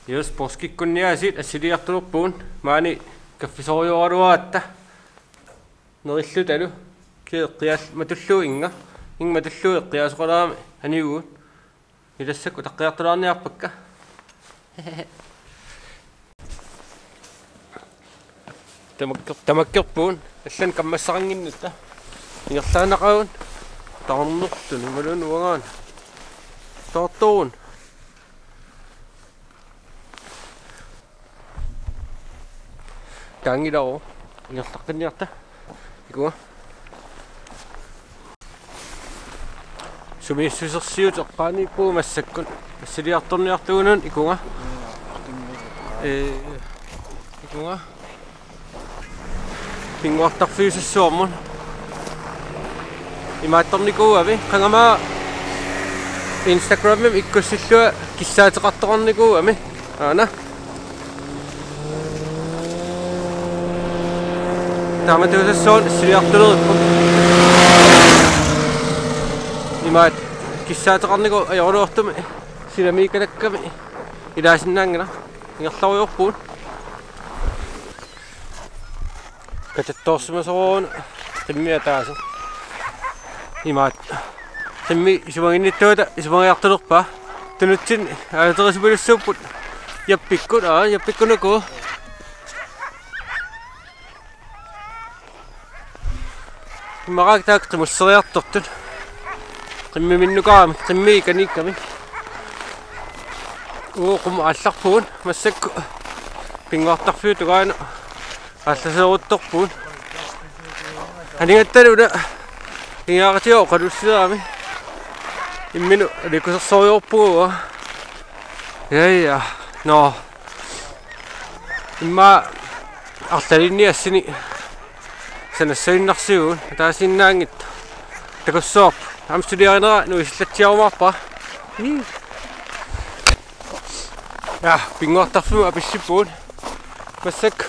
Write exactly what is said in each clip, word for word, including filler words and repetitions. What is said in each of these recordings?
Yes, poorskikkunniaasiit assiliartulerpugut maani kaffisorujoraluaratta. Nerillutalu. Kii eqqial-, matullugu inga. Inga matullugu eqqiaasoqalaarami anivugut. Ilassakka utaqqiartulaarniarpakka. Tamakker-, tamakkerpugut, allanut kammassaqannginnakku. Ingerlaannaqagut, taarnertun, imaluunniit uangaana. Taartorugut. Taanngilaq, ingerlaqqinniarta. Ikunga. Sumiissusersiuteqqaaniippugut massakkut. Assiliartorniartugut una ikunga. Ee, ikunga. Pinnguartarfiusassuarmut. Imaattornikuugami, qanga aamma Instagramimi ikkussillunga kissaateqartoqarnikuugami. Aana. Taamatuusassuarnik assiliartuleripput. Imaat kissaateqarnikoq ajoraluartumik silamiikkalakkami ilaasinnaanngilaq. Ingerlarujoorpugut. Katattoorsimasoq una qimmit ataaseq. Imaat. Qimmit isumaginnittuuta isumagiartulerpaa. Tunutsinni aaterisimalissuupput. Jappikkut, aa, jappikkunuku. Immaqa taakku qimusseriartortut. Qimmiminnukaaramik, qimmit ikaniikkamik. Uu, qummut aallarpugut, massakkut. Pinnguartarfiup tungaanut. Aallaseeruttorpugut. Anigattalu una. Ingaaqatiga oqalussilerami. Imminut aliikkusersorujoorpugut. Ja, ja. Nå. Immaqa arlalinni assini sanassaginnarsivugut. Taasiinnaanngitsoq. Takussuarput. Aamma suliarinera nuisillatsiarumaarpara. Ii. Ja, pinnguartarfimmut apissippugut. Massakkut.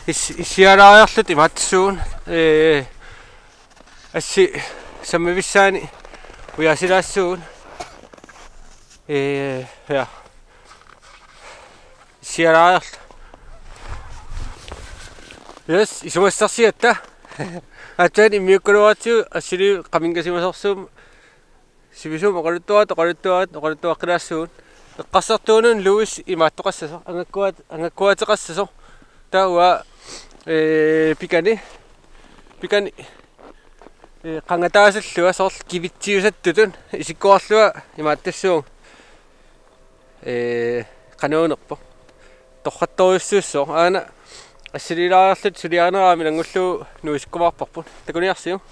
Is-, issialaariarluta imaattussuugut. Ee, assi sammivissaani ujaasilaassuugut. Ee, ja. Issialaariarluta. Yes, isumassarsigatta. Aatsaat immiukkaluaratsigu assiliiviup qaminngasimasorsuup sivisuumik oqaluttuarit, oqaluttuarit, oqaluttuaqqilaassuugut. Eqqarsartuunut Louis imaattoqassasoq, angakkuat-, angakkuaateqassasoq. Taava, ee, pikani. Pikani, ee, qangataasallunga soorlu kivitsiusattutut isikkoqarlunga imaattussuugut. Ee, qanuunerpoq. Torrattorujussuussaaq. Aana assiliilaariarluta suliarinerani nangullu nuisikkumaarparput. Takuniarsiuk.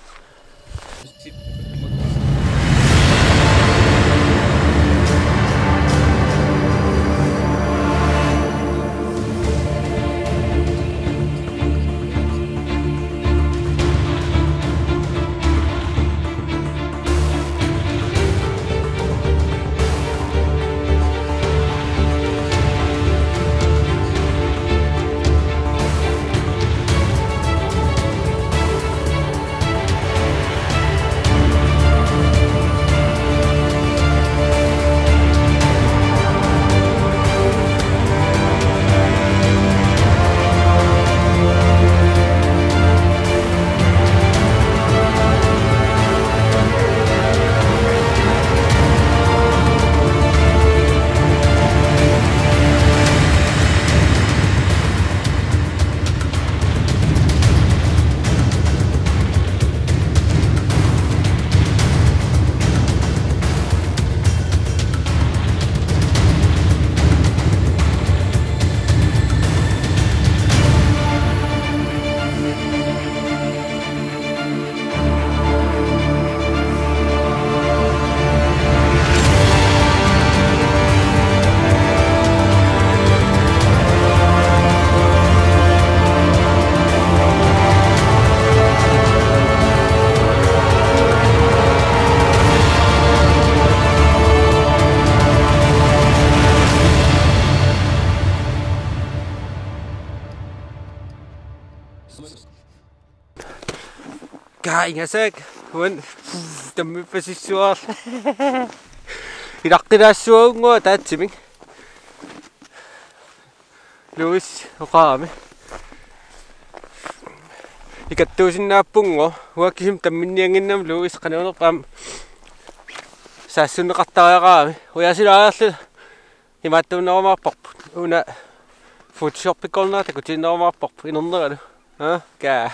Kaa ingasak, uan, tammippasissuarlu. Ilaqqilaassuagunngua taatsimik. Louis oqarami. Ikattuusinnaappunngua, uagut kisimi tamminniannginnami Louis qanoq iliorput aamma saassunneqartariaqarami. Ujaasilaariarluta imaattuunnerumaarparput. Una Photoshopikkoornera takutiinnerumaarparput inerneralu. Ha? Kaa.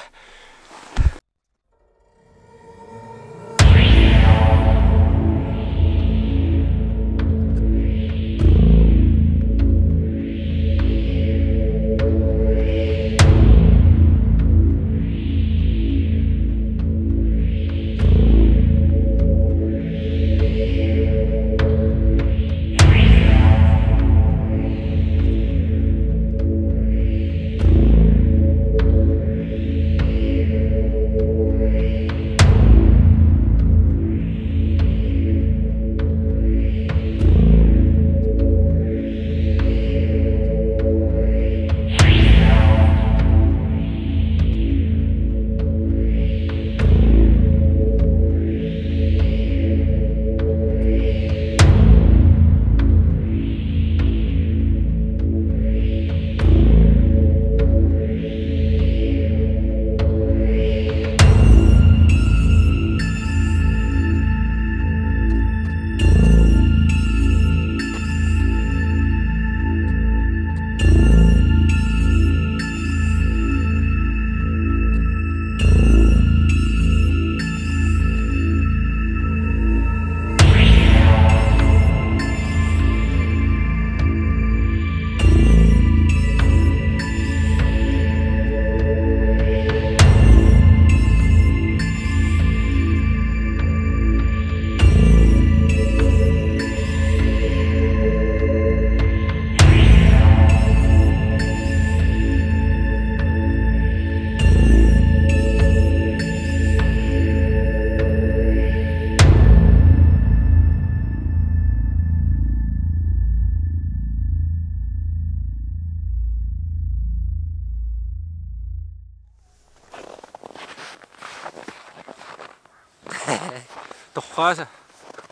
Torraasa.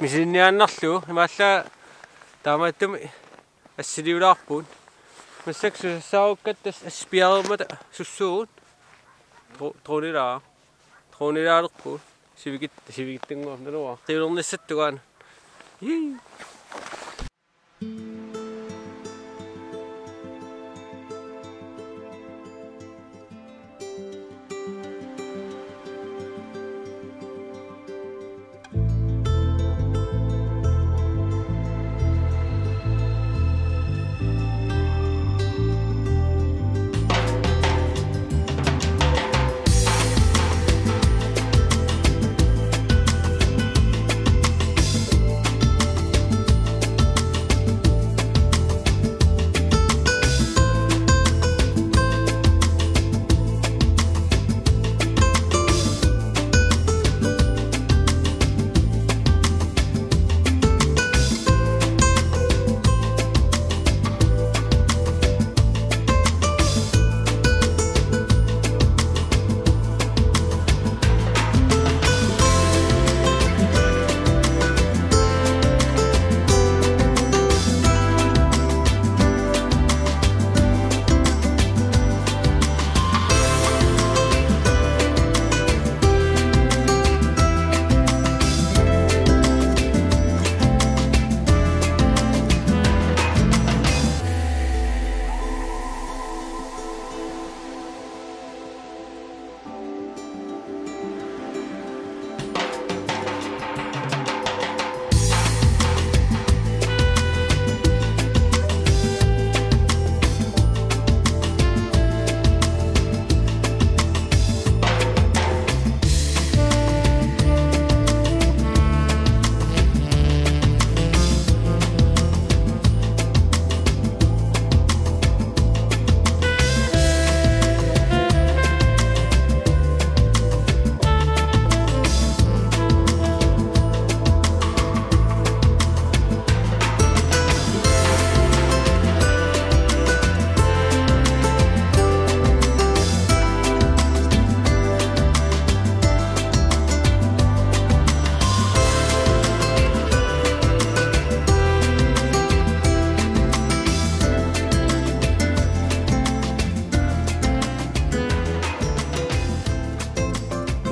Misilinniaannarlugu imaallaat taamaattumik assiliulaarpugut. Massakkut susassaarukkatta assut piareermata sussuugut. Dro-, dronilaa. Dronilaalerpugut. Sivikit-, sivikitsunnguamik naluara. Qiulernissattugaana. Ii.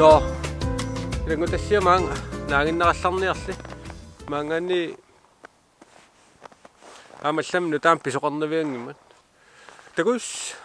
Joo. Ilanngutassiaq maanga naaginnarallarniarli. Maanngaanniit aamma allamik nutaamik pisoqarnavianngimmat. Takuss.